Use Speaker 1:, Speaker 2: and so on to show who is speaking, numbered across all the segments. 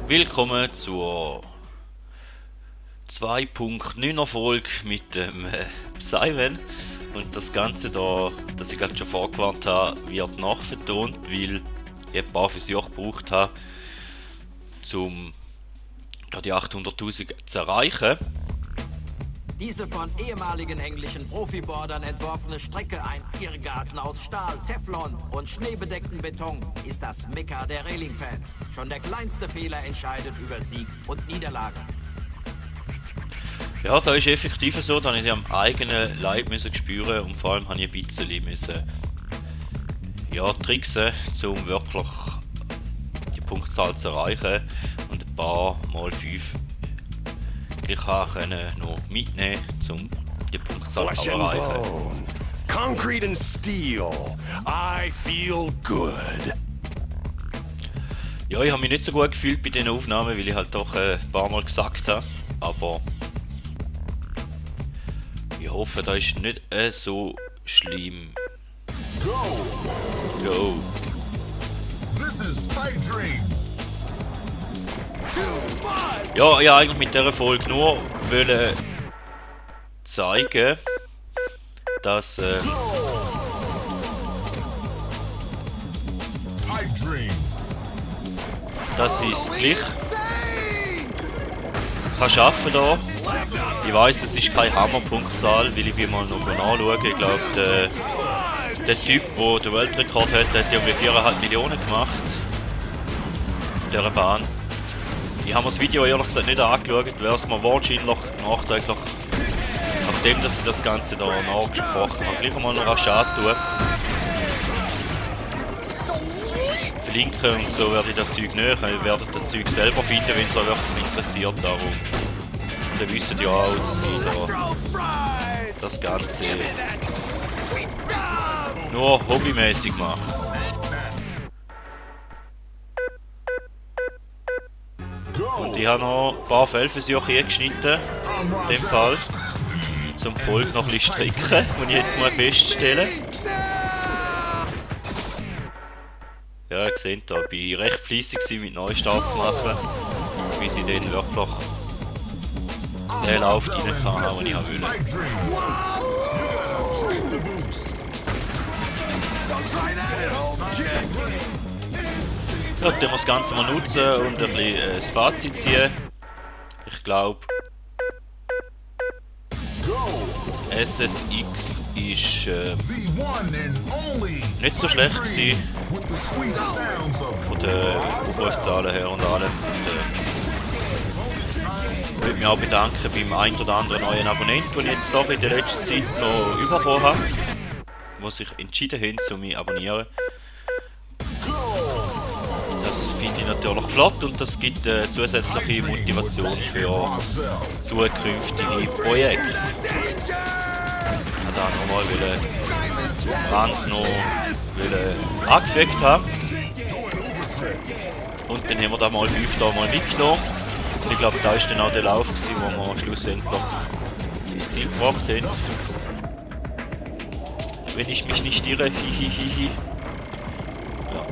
Speaker 1: Willkommen zur 2.9er Folge mit dem Psyven. Und das Ganze da, das ich gerade schon vorgewarnt habe, wird nachvertont, weil ich ein paar Versuche gebraucht habe, um die 800.000 zu erreichen.
Speaker 2: Diese von ehemaligen englischen Profiboardern entworfene Strecke, ein Irrgarten aus Stahl, Teflon und schneebedeckten Beton, ist das Mekka der Railing-Fans. Schon der kleinste Fehler entscheidet über Sieg und Niederlage.
Speaker 1: Ja, da ist effektiv so, dass ich am eigenen Leib spüren und vor allem habe ich ein bisschen tricksen, um wirklich die Punktzahl zu erreichen und ein paar mal 5 gleich noch mitnehmen, um die Punktzahl zu erreichen.
Speaker 3: Concrete and steel. I feel good.
Speaker 1: Ja, ich habe mich nicht so gut gefühlt bei diesen Aufnahmen, weil ich halt doch ein paar Mal gesagt habe, aber ich hoffe, das ist nicht so schlimm. Go!
Speaker 4: This is Fight Dream.
Speaker 1: Ja, ich wollte eigentlich mit dieser Folge nur zeigen, dass
Speaker 4: Fight Dream.
Speaker 1: dass ich es gleich kann schaffen da. Ich weiss, es ist keine Hammerpunktzahl, weil ich will mal noch anschauen. Ich glaube, der Typ, der den Weltrekord hat, hat ja um 4,5 Millionen gemacht. Auf dieser Bahn. Ich habe mir das Video ehrlich gesagt nicht angeschaut, wäre es mir wahrscheinlich nachträglich, nachdem dass ich das Ganze da nachgesprochen habe, gleich einmal noch rasch antun. Verlinken und so werde ich das Zeug nicht. Ihr werdet das Zeug selber finden, wenn es euch wirklich interessiert. Darum. Und ihr wisst ja auch, dass ich da das Ganze nur hobbymäßig mache. Und ich habe noch ein paar Feldversuche eingeschnitten, in dem Fall, zum Volk noch ein bisschen strecken, muss ich jetzt mal feststellen. Ja, ihr seht da, ich war recht fleissig mit Neustarts zu machen, bis ich dann wirklich den Lauf rein kann, den ich wollte. Ja, dann muss das Ganze mal nutzen und ein bisschen das Fazit ziehen. Ich glaube, SSX ist nicht so schlecht gewesen, von den Aufrufzahlen her und allem. Ich würde mich auch bedanken beim ein oder anderen neuen Abonnenten, den ich jetzt doch in der letzten Zeit noch bekommen habe, die sich entschieden haben, zu mich abonnieren. Das finde ich natürlich flott und das gibt zusätzliche Motivation für zukünftige Projekte. Ich wollte auch nochmal am Rand noch angefügt haben. Und dann haben wir da mal 5 da mal mitgenommen. Und ich glaube, da war dann auch der Lauf, wo wir schlussendlich ins Ziel gebracht haben. Wenn ich mich nicht irre, hihihihi. Ja.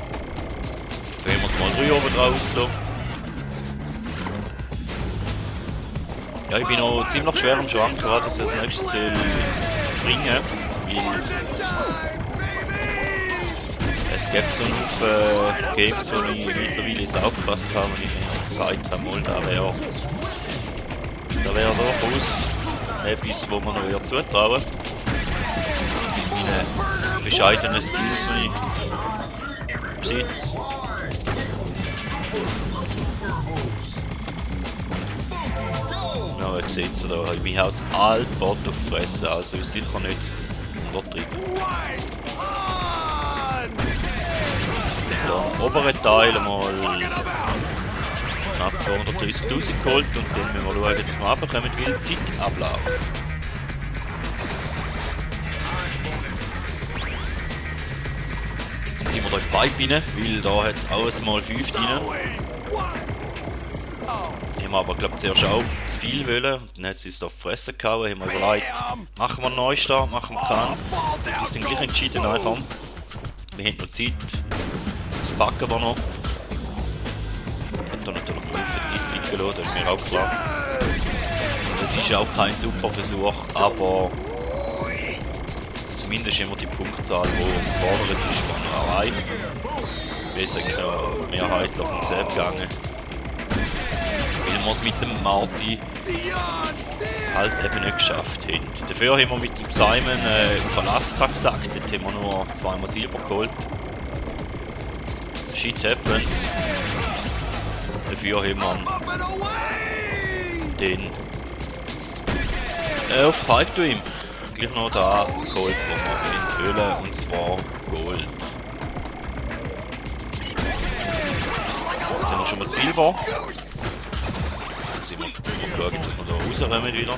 Speaker 1: Wenn wir es mal 3 oben draus lassen. Ja, ich bin noch ziemlich schwer am Schwanken, was das nächste Ziel bringen, weil es gibt so einen Games, wo ich mittlerweile jetzt aufgepasst habe, und ich mir gesagt habe, mal, da wäre durchaus etwas, wo man noch zutrauen. Mit meinen bescheidenen Skills, die ich besitze. Ja, ihr seht es da, ich bin halt altbot auf die Fresse, also ist sicher nicht untertrieben. So, im oberen Teil mal knapp 230.000 geholt und dann müssen wir schauen, dass wir runterkommen, weil die Zeit abläuft. Jetzt sind wir hier in die Pipe rein, weil da hat es auch mal 5 drin. Haben wir aber, glaube ich, zuerst auch zu viel wollen. Und dann hat sie es auf die Fresse gehauen. Haben wir überlegt, machen wir einen Neustart, machen wir keinen. Wir sind gleich entschieden, nein komm, wir haben noch Zeit. Das packen wir noch. da natürlich Prüfezeit liegen lassen, das ist mir auch klar. Es ist auch kein super Versuch, aber zumindest immer die Punktzahl, die gefordert ist, kann man erreichen. Wir sind eigentlich mehrheitlich um selbst gegangen. Weil wir es mit dem Marty halt eben nicht geschafft haben. Dafür haben wir mit dem Simon auf Alaska gesagt, dort haben wir nur 2-mal Silber geholt. Shit happens. Dafür haben wir den auf Pipe Dream gleich noch da geholt, wo wir entfüllen, und zwar Gold. Jetzt haben wir schon mal Silber. Jetzt sind wir schauen, dass wir da rauskommen wieder.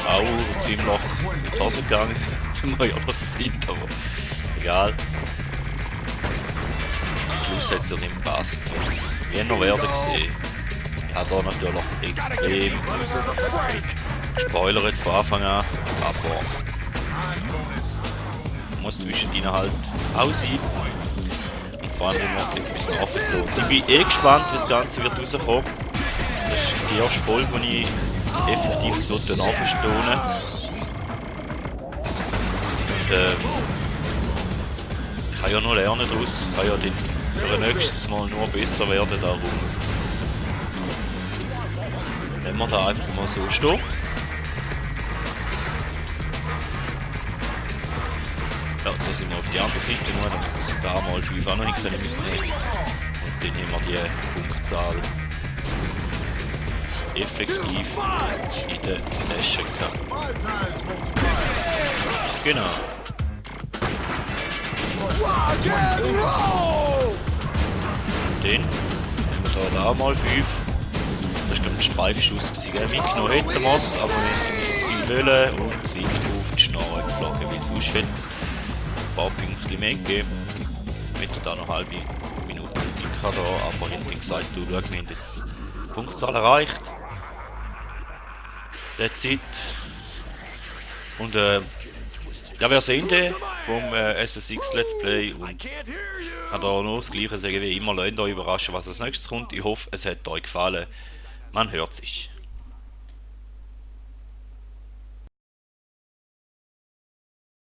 Speaker 1: Auch ziemlich in die Hose gegangen, wenn wir ja noch sind, aber egal. Am Schluss hat es ja nicht gepasst, wie wir noch werden gesehen. Ich habe da natürlich extrem spoilert von Anfang an, aber muss zwischendrin halt auch sein. Und vor allem immer etwas nachgelassen. Ich bin gespannt, wie das Ganze wird rauskommen. Das ist die erste Folge, die ich effektiv so nachverstehen. Und ich kann ja noch lernen daraus. Ich kann ja für nächstes Mal nur besser werden darum. Wenn wir da einfach mal so stehen. Ja, dann sind wir auf die andere Seite gegangen, damit wir sie da mal 5 auch noch nicht mitnehmen können. Und dann haben wir die Punktzahl effektiv in der Tasche gehabt. Genau. Und dann haben wir da auch mal 5. Das war ein Streifschuss, mitgenommen hätten wir es, aber wir haben nicht zu viel wollen und sind auf die Schnarre geflogen, weil sonst hätte es ein paar Pünktchen mehr gegeben. Ich hätte da noch eine halbe Minute Zeit gehabt, aber ich habe gesagt, du, schau, wir haben jetzt die Punktzahl erreicht. That's it. Und ja, wir sehen den vom SSX Let's Play und kann da nur das Gleiche sagen wie immer. Lasst euch überraschen, was als nächstes kommt. Ich hoffe, es hat euch gefallen. Man hört sich.